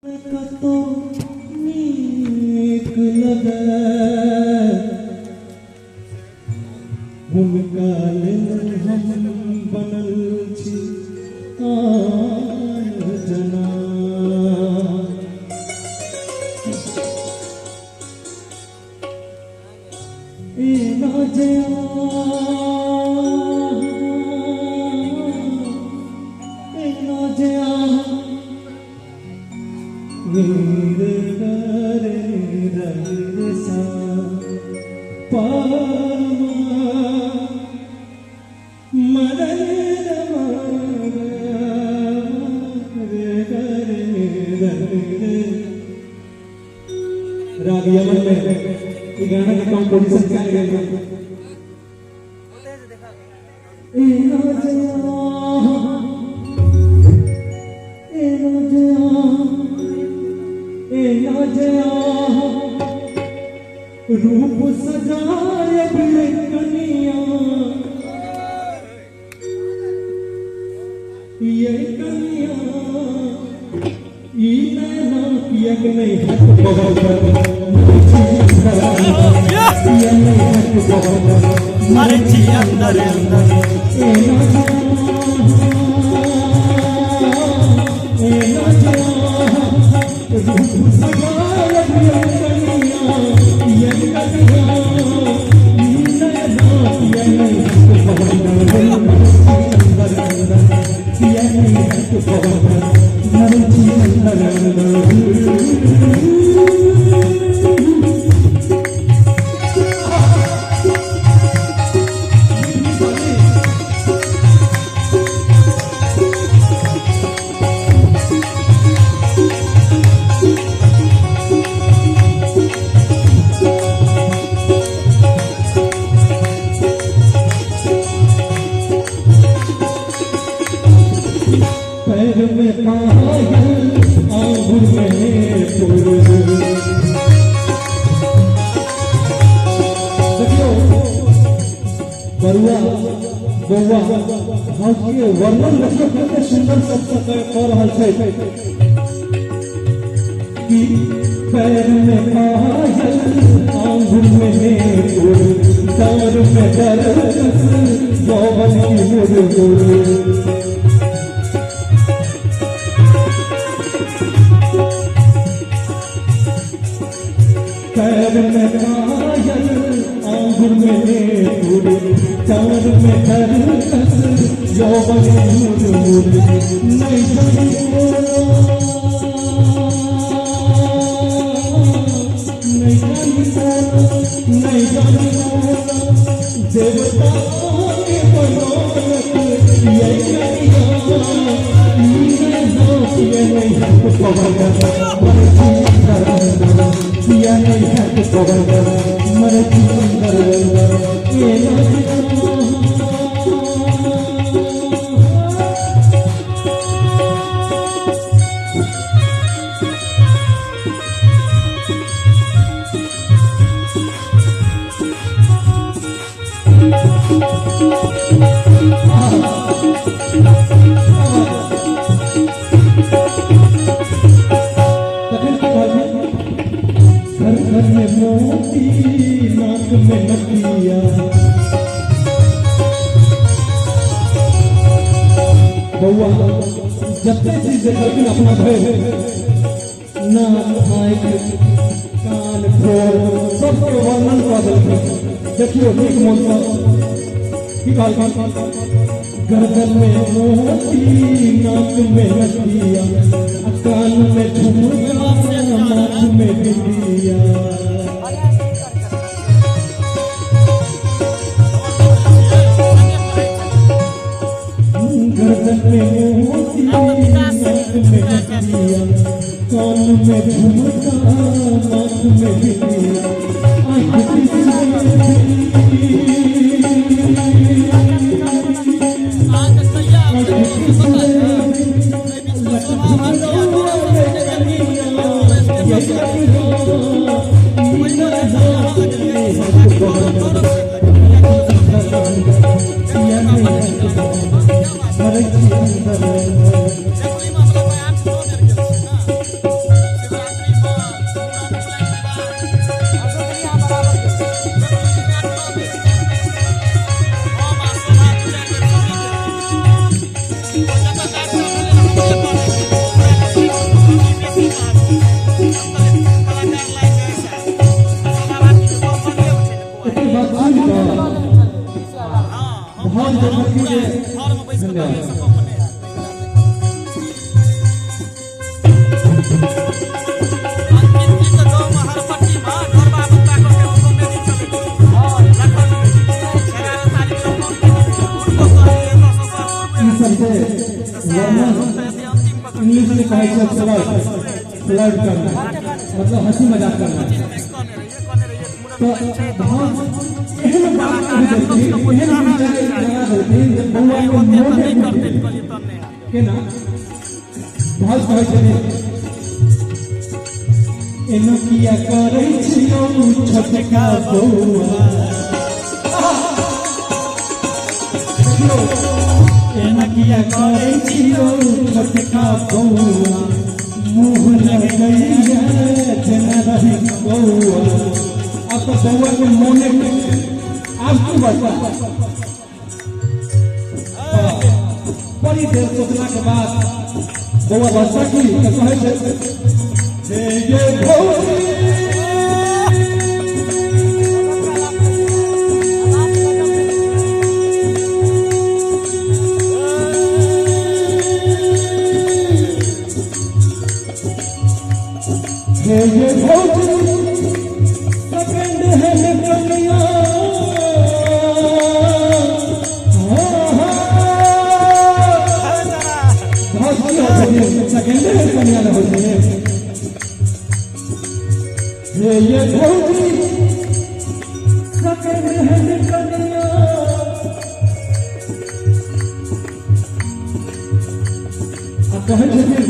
कतौ नीक लगै हुनका लेल हम बनल छी आन जना। एना जे एना जे रे रे रे सा पा मदन राग यमन में ई गाना के कंपोजिशन कयल गेल है। एना जे एना जे एना जे रूप सजाए कनिया ये कनिया ई नैना किएक नहि हट बगल पर किए नहि हट बगल पर मरै छी अंदर अंदर। एना जे एना जे रूप सजाए कनिया ये कनिया ई नैना किए नहि हट बगल पर अंदर अंदर किए नहि हट बगल पर मरै छी अंदर अंदर। पैर में पायल आंगुर में पुर। देखियो बरुआ बौआ भाव के वर्णन देखियो कते सुंदर शब्द कऽ रहल छै कि पैर में पायल आंगुर में पुर, दार में दरकस यौवन की मुरमुर। पैर में पायल आंगुर में पुर, चार में दरकस यौवन मुरमुर। नहीं जानी नहीं जानी नहीं जानी देवता के बनौलक ये कनिया ई नैना किए नहि हट बगल मरै छी अंदर अंदर किए नहि हट बगल मरै छी अंदर अंदर। एना तखन की कहलखिन, घर घर में मोती नाक में नथिया। बौआ जते चीज देखलखिन अपना भरि नाक आँखि कान ठोर सबके वर्णन कऽ देलखिन। देखियौ नीक मोनसँ की कहलखिन, गर्दन में मोती नाक में नथिया आ कान में झुमका माथ में बिंदिया। गर्दन में मोती नाक में नथिया कान में झुमका माथ में बिंदिया आँख देखू, ई मामला मे आठ सौ बेर गेल छै ने। अंकित जी के गाँव में हरपट्टी में ढोरबा बत्ता कऽ के कॉमेडी चलै छै। लखन 11 तारीख के कॉमेडी छै। हुनको कहलियै एतऽ सँ सर ई सबके वर्णन अंतिम पकड़ इंग्लिश में कहै छै फ्लर्ट। फ्लर्ट करना मतलब हंसी मजाक करना। कहने रहियै, कहने रहियै तो मुड़न छै तऽ भाव एहन बात कहि देलखिन, एहन विचार लगा देलखिन जे बौआ के ओते तऽ मोने नहि करतै टूटि तऽ गेल। कहलियै तब नहि हैत। केना भाव कहै छथिन, एना किया करै छियौ छोटका बौआ। देखियौ, एना किया करै छियौ छोटका बौआ, मुँह लगैया जेना रही बौआ। आब तऽ बौआ के मोने टूटि गेल। आब की बचता? बड़ी देर सोचला के बाद बौआ बचता की? तऽ कहै छै, हे ये भौजी, हे ये भौजी, सेकंड हैंड कनिया, हाँ, हाँ। बहुत की होइत छथिन, सेकंड हैंड कनिया ने होइ छै। हे ये भौजी, सेकंड हैंड कनिया, आ कहै छथिन,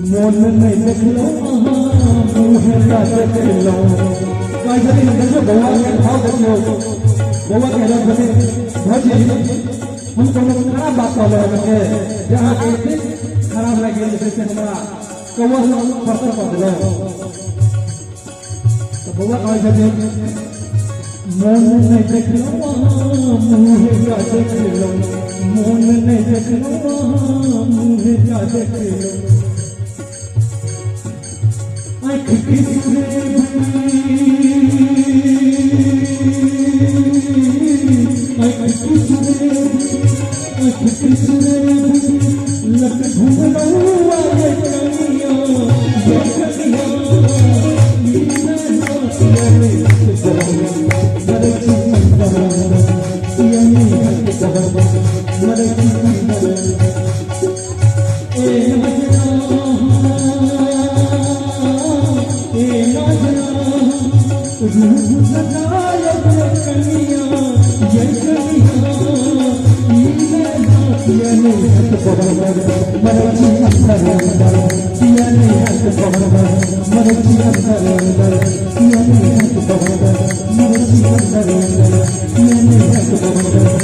मोन नहि देखलहुँ अहाँ, मुँह टा देखलहुँ। कहै छथिन, देखियौ बौआ के भाव, देखियौ बौआ के रहल छथिन, भौजी, हम कोनो खराब बात कहलहुँ अहाँके जे अहाँके एतेक खराब लागि गेल जे छै से हमरा कौआ सँ बरतर कऽ देलहुँ? तऽ बौआ कहै छथिन, मोन नहि देखलहुँ अहाँ, मुँह टा देखलहुँ। मोन नहि देखलहुँ अहाँ, मुँह टा देखलहुँ। आँखि की सुरेबी, आँखि की सुरेबी, आँखि की सुरेबी लग घुमलहुँ ये कनिया, ये कनिया, ई नैना किया नहि मरै छी अंदर अंदर, किया नहि हट बबर मरै छी अंदर अंदर। ए नजना, ए नजना, रूह सजायब कनिया, ये कनिया, ई नैना किया नहि हट बबर मरै छी अंदर अंदर, किया नहि हट बबर मरै छी अंदर अंदर, किया नहि हट बबर मरै छी अंदर अंदर, किया नहि हट बबर।